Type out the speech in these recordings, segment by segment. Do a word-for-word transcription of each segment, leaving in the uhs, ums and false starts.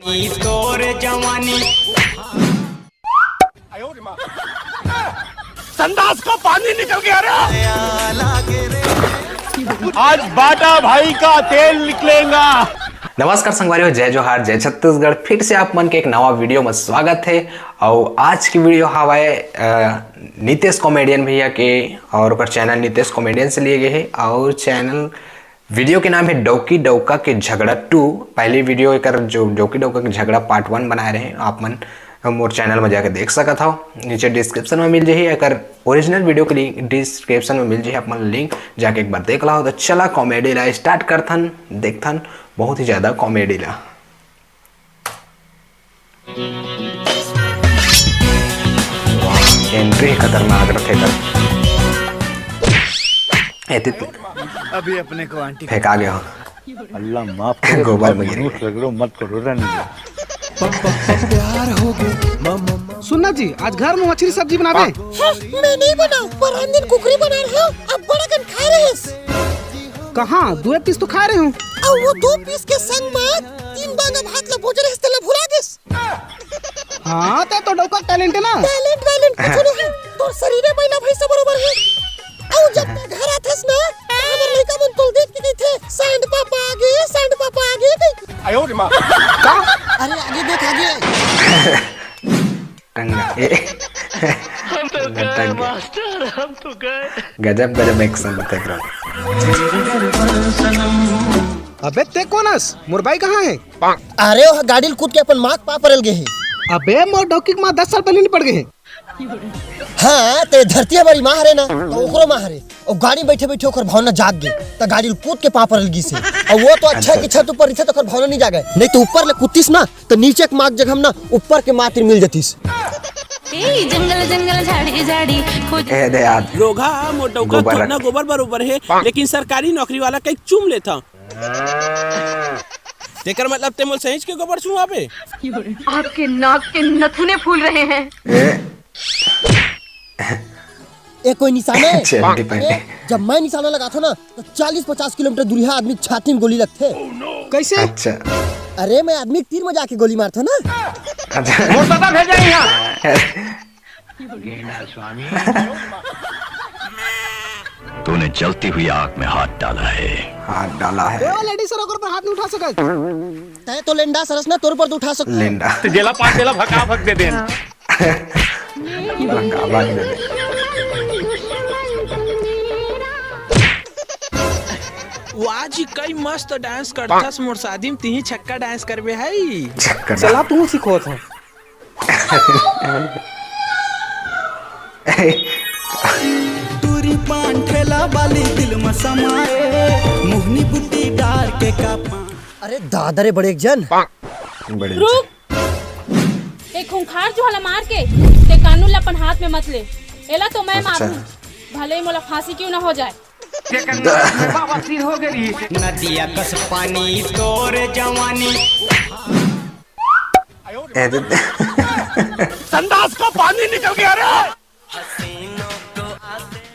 तोर जवानी। संडास का पानी निकल गया रे। आज बाटा भाई का तेल निकलेगा। नमस्कार संगवारी हो, जय जोहार, जय छत्तीसगढ़। फिर से आप मन के एक नवा वीडियो में स्वागत है। और आज की वीडियो हवाए अ, नितेश कॉमेडियन भैया के, और ओकर चैनल नितेश कॉमेडियन से लिए गए है। और चैनल वीडियो के नाम है डौकी डौका के झगड़ा टू। पहली वीडियो एकर जो डौकी डौका के झगड़ा पार्ट वन बनाए रहे, आप मन मोर चैनल में जाके देख सकत हव, नीचे डिस्क्रिप्शन में मिल जाही। एकर ओरिजिनल वीडियो के लिंक डिस्क्रिप्शन में मिल जाही, आप मन लिंक जाके एक बार देख लाओ। तो चला कॉमेडी ला स्टार्ट करथन, देखथन बहुत ही ज्यादा कॉमेडी ला। एंट्री खतरनाक रथे एकर। एती तो अभी अपने को आंटी फेंका गया हो। अल्लाह माफ करे, गोबर में गिर गए। मत करो, रहने दो। सुनना जी, आज घर में मछली सब्जी बनावे। हाँ, मैं नहीं बनाऊं, पर हम दिन कुकरी बना रहे हो, अब बड़ा कन खा रहे हैं। कहाँ, दो पीस तो खा रहे हूँ। अब वो दो पीस के संग में तीन बांगा भात ला बोझ रहे, तेला भुला दिस। हाँ, ते तो डौका टैलेंट है ना। टैलेंट वैलेंट कुछ नहीं है, तोर शरीर है, मैना भैंसा बरोबर है। अउ जब मैं घर आथस ना, तो हमर लइका मन तोल देख के कहिथे, "सांड पापा आ गे, सांड पापा आ गे," कहिके। आयो रे माँ। का? अरे आगे देख, आगे। टंगा। ए। हम तो गए, टंगा। मास्टर, हम तो गए। गजब, गजब एक्शन दिखत रहा। अबे ते कोन हस? मोर बाई कहाँ है? अरे, वो गाड़ी ल कूद के अपन माँ के पाँव परल गे हे। अबे, मोर डौकी के माँ दस साल पहले नहीं पड़ गए हैं। हाँ, ते धरती हमारी माँ हरे ना, तो ओकरो माँ हरे। और गाड़ी बैठे बैठे ओकर भावना जाग गई, तो गाड़ी ल कूद के पाँव परल गिस हे। और वो तो अच्छा है कि छत ऊपर रहिथे तो ओकर भावना नहीं जागे, नहीं तो ऊपर ले कूदतिस ना, तो नीचे के माँ के जगह में ना ऊपर के माँ तीर मिल जतिस। ए, जंगल जंगल झाड़ी झाड़ी खोज ए दे यार। रोगहा मोर डौका गोबर थोड़ना रख। गोबर बरोबर है, लेकिन सरकारी नौकरी वाला कहीं चूम लेता। तेकर मतलब ते मोर सहेज के गोबर चुआबे? आपके नाक के नथुने फूल रहे हैं। ए। ए कोई निशाना है? चड्डी पहने। ए, जब मैं निशाना लगाथो ना, तो चालीस पचास किलोमीटर दूरिहा आदमी के छाती में गोली लगथे। कैसे? अच्छा। अरे, मैं आदमी के तीर में जाके गोली मारथो ना। अच्छा। मोर दादा भेजा यहाँ। गेंडा स्वामी। तूने जलती हुई आग में हाथ डाला है। हाथ डाला है। ए, वो लेडीज सर ओकर पर हाथ नहीं उठा सकत। तय तो लेंडा सरस ना, तोर पर तो उठा सकत। लेंडा। तो जेला पास तेला भका भक दे देन। भका भक दे देन। वाह जी, कई मस्त डांस करथस। मोर शादी में तिही छक्का डांस करबे हई। छक्का चला, डांस। तू सिखोत है। टूरी पान ठेला वाली दिल में समाए, मोहनी बुद्धि डार के का पान। अरे दादा रे, बड़े एक जन। बड़े रुक। एक खूंखार जो हला मार के ते कानून ला अपन हाथ में मत ले। एला तो मैं अच्छा। मारूं, भले ही मोला फांसी क्यों ना हो जाए। नदिया कस पानी तोर जवानी। ए दे। संडास का पानी निकल गया रे।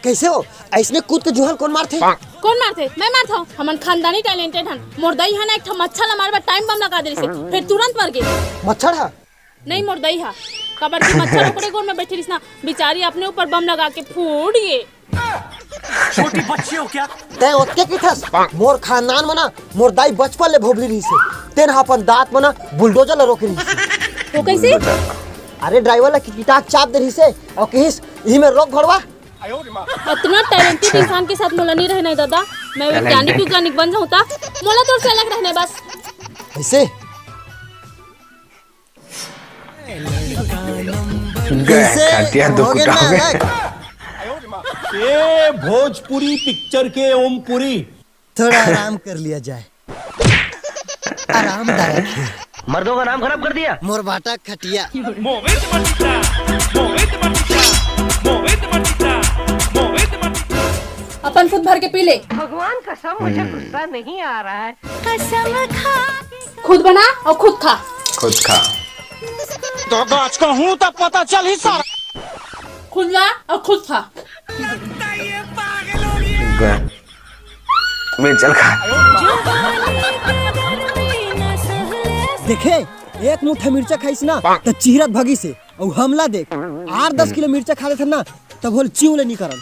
कैसे हो? ऐसने कूद के जुहान कोन मारथे? कोन मारथे? मैं मारथंव। हमन खानदानी टैलेंटेड हन। मोर दई ह ना एक ठो मच्छर ला मारे बर टाइम बम लगा दे रिहिस हे, फिर तुरंत मर गे। मच्छर ह? नहीं, मोर दई ह। काबर कि मच्छर ओकरे गोड़ में बैठे रिहिस ना, बेचारी अपने ऊपर बम लगा के फूट गे। छोटी बच्ची हो क्या? तैं ओतके कहिथस, मोर खानदान म ना, मोर दाई बचपन ले भोभली रिहिस हे। तेन ह अपन दांत म ना बुलडोजर ल रोके रिहिस हे। वो कैसे? अरे ड्राइवर ल किटकिटा के चाप दे रिहिस हे अउ कहिस, "इही में रोक भड़वा।" अतना टैलेंटेड इंसान के साथ मोला नहीं रहना है दादा। मैं वैज्ञानिक, टैलेंटेड। वैज्ञानिक बन जाऊँ ता मोला तोर से अलग रहना है बस। कैसे? गए, खटिया दो कुटा हो गए। ए भोजपुरी पिक्चर के ओमपुरी। थोड़ा आराम कर लिया जाए। आरामदायक है। मर्दों का नाम खराब कर दिया। मोर बाटा खटिया। अपन खुद भर के पी ले। भगवान कसम, मुझे गुस्सा नहीं आ रहा है। कसम खा। खुद बना और खुद खा। खुद खा। तो गाछ का हूँ तब पता चल ही सारा। खुद ला और खुद खा। गए। मैं चल खा। देखे, एक मुट्ठा मिर्चा खाइस ना, त चिहरत भगिस हे। अउ हमला देख, आठ दस किलो मिर्चा खा लेथन ना, तब होल चिव ले नी करन।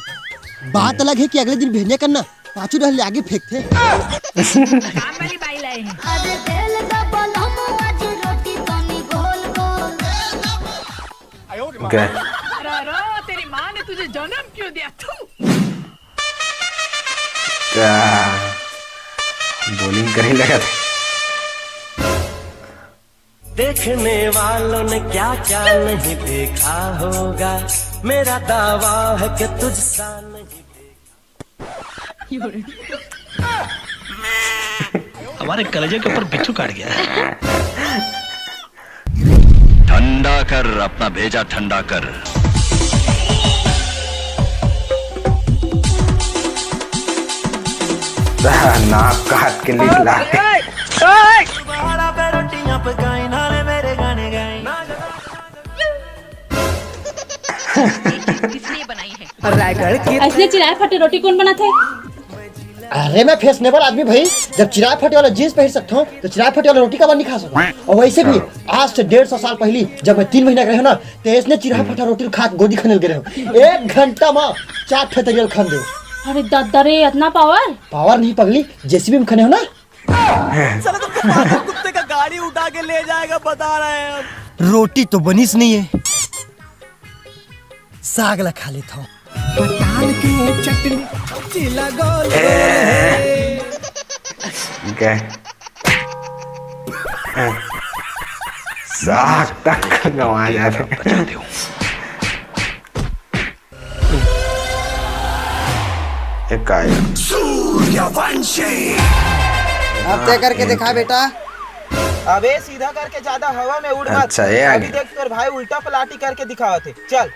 बात अलग हे कि अगले दिन भेंजे करना, पाछू डहर ले आगे फेंकथे। काम वाली बाई लाए हैं। अरे बेल दा बलम, आज रोटी बनी गोल गोल। गए। अरे रो, तेरी माँ ने तुझे जन्म क्यों दिया? थू। का बोलिंग करे लगा था। देखने वालों ने क्या क्या नहीं देखा होगा, मेरा दावा है कि तुझसा नहीं देखा। हमारे कलेजे के ऊपर बिच्छू काट गया है। ठंडा कर, अपना भेजा ठंडा कर। नाक काट के लिख ला। तुम्हारा पे रोटियां पकाई, नाले मेरे गाने गाए। इसलिए बनाई है। रायगढ़ की अइसने चिराए फटे रोटी कोन बनाथे? अरे मैं फैशनेबल आदमी भाई, जब चिराए फटे वाला जींस पहिर सकथों तो चिराए फटे वाला रोटी काबर नहीं खा सकूं? और वैसे भी आज से डेढ़ सौ साल पहली जब मैं तीन महीना के रहे ना, तो इसने चिराए फटा रोटी खा के गोदी खनेल के रहे। एक घंटा में चार ठे तरियल खन दे। अरे दद्दा रे, इतना पावर? पावर नहीं पगली, जेसीबी में खने हो ना। साला तुमको पागल कुत्ते का गाड़ी उठा के ले जाएगा, बता रहे हैं हम। रोटी तो बनिस नहीं है, साग ला खा लेता हूँ। पताल के चटनी जिला गोल गए। साग तक गवा जाते। एक आया। सूर्यवंशी। अब तय करके दिखा बेटा। अबे सीधा करके ज्यादा हवा में उड़ मत। अच्छा, ये आ अभी गया। देख तोर भाई उल्टा पलाटी करके दिखावत हे। चल।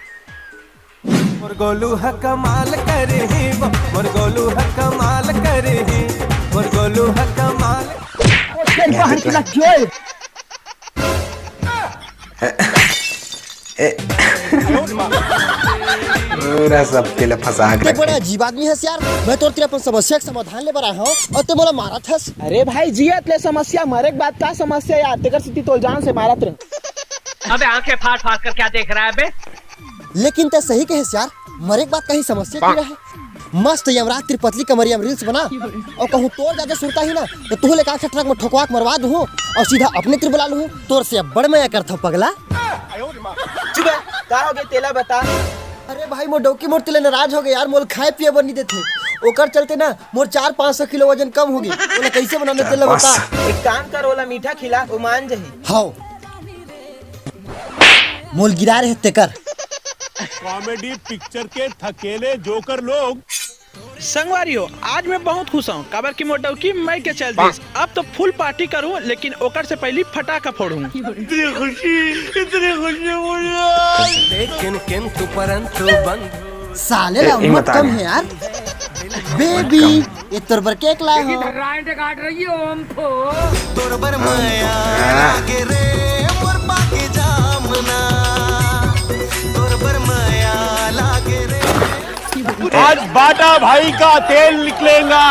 मोर गोलू ह कमाल करे ही, मोर गोलू ह कमाल करे ही, मोर गोलू ह कमाल। ए, पूरा सबके ले फंसा के ते रखे। बड़ा अजीब आदमी हस यार। मैं तोर तीर अपन समस्या के समाधान ले बर आए हूँ और ते मोला मारत हस। अरे भाई, जियत ले समस्या, मरे के बाद का समस्या यार? तेकर सेती तोल जान से मारत रहे। अबे आंखें फाड़ फाड़ कर क्या देख रहा है बे? लेकिन ते सही कहे यार, मरे के बाद कहीं समस्या की रहे। मस्त यमराज तेरी पतली कमरिया में रील्स बना और कहूँ तोर जाके सुरता ही ना, तो तुहू ले का ट्रक में ठोकवा के मरवा दूँ और सीधा अपने तीर बुला लूँ। तोर से अब बड़ मया करता हूँ पगला। चुप है, का हो गए तेला बता। अरे भाई, मोर डौकी मोर तेले नाराज हो गए यार, मोल खाए पिए बर नहीं देते, ओकर चलते ना मोर चार पाँच सौ किलो वजन कम हो गए। ओला कैसे बनाना तेला बता। एक काम कर, ओला मीठा खिला, वो मान जही। हाओ, मोल गिरा रहे तेकर। कॉमेडी पिक्चर के थकेले जोकर लोग। संगवारी हो, आज मैं बहुत खुश हूँ, काबर की मोटौकी मैं के चल दिस। अब तो फुल पार्टी करूँ, लेकिन ओकर से पहली फटाका फोड़ूँ। इतनी खुशी, इतनी खुशी मुझे। लेकिन किंतु परंतु बंधु। साले ला उम्र कम है यार। बेबी, ये तोर बर केक लाए हो। काट रही हो हम तो। तोर बर मया लागे रे मोर पाके जामना, तोर बर मया लागे रे। आज बाटा भाई का तेल निकलेगा।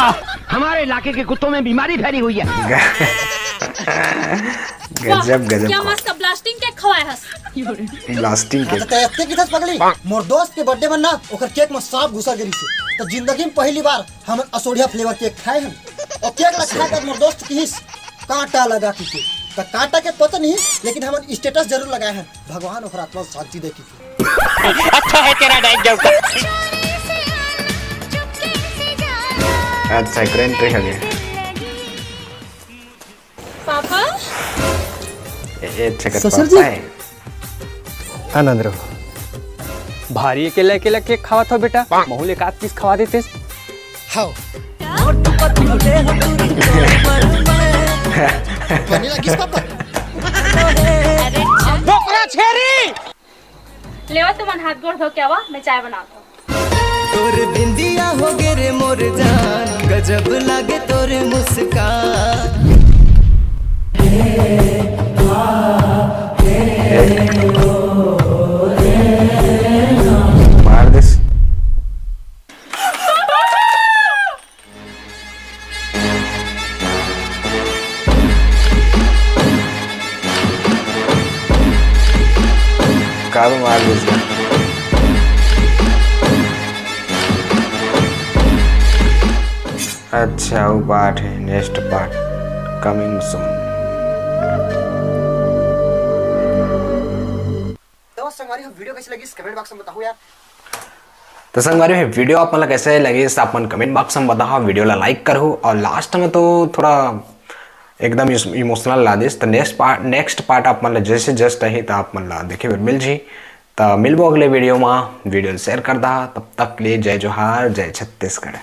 हमारे इलाके के कुत्तों में बीमारी फैली हुई है। गजब गजब क्या का। मस्त ब्लास्टिंग केक खवाए हस। ब्लास्टिंग हाँ, के। तो ते अत्ते की थस पगली, मोर दोस्त के बर्थडे में ना ओकर केक में सांप घुसा गिरी से। तो जिंदगी में पहली बार हम असोढ़िया फ्लेवर केक खाए हैं। और केक ला खा के मोर दोस्त किहिस कांटा लगा के केक। तो कांटा के पता नहीं, लेकिन हम स्टेटस जरूर लगाए हैं, भगवान ओकर आत्मा शांति दे की। अच्छा है तेरा डाइट जोकर। अच्छा, एक एंट्री हो गया। पापा, ए, ए, अच्छा कर ससुर जी। पापा है। आनंद रहो। भारी अकेला अकेला केक खावत हो बेटा, महू ले एक आध पीस खवा देते। हाओ। वनीला किस पापा? बोकरा छेरी। लेवा तुमन हाथ गोड़ धो के आवा, मैं चाय बनाता हूँ। तोर बिंदिया हो गे रे मोर जान, गजब लागे तोर मुस्कान। मार दिस। काबर मार दे? अच्छा, वो पार्ट है, नेक्स्ट पार्ट कमिंग सून। तो संगवारी हो, वीडियो कैसे लगी कमेंट बॉक्स में बताओ यार। तो संगवारी हो, वीडियो आप मन ला कैसे लगी, आप मन कमेंट बॉक्स में बताओ, वीडियो ला लाइक करो और लास्ट में तो थोड़ा एकदम इमोशनल ला दिस। तो नेक्स्ट पार्ट नेक्स्ट पार्ट आप मन ला जैसे जस्ट आही तो आप मन ला देखे बर मिल जी। तो मिलबो अगले वीडियो में, वीडियो शेयर कर दा। तब तक के लिए जय जोहार, जय छत्तीसगढ़।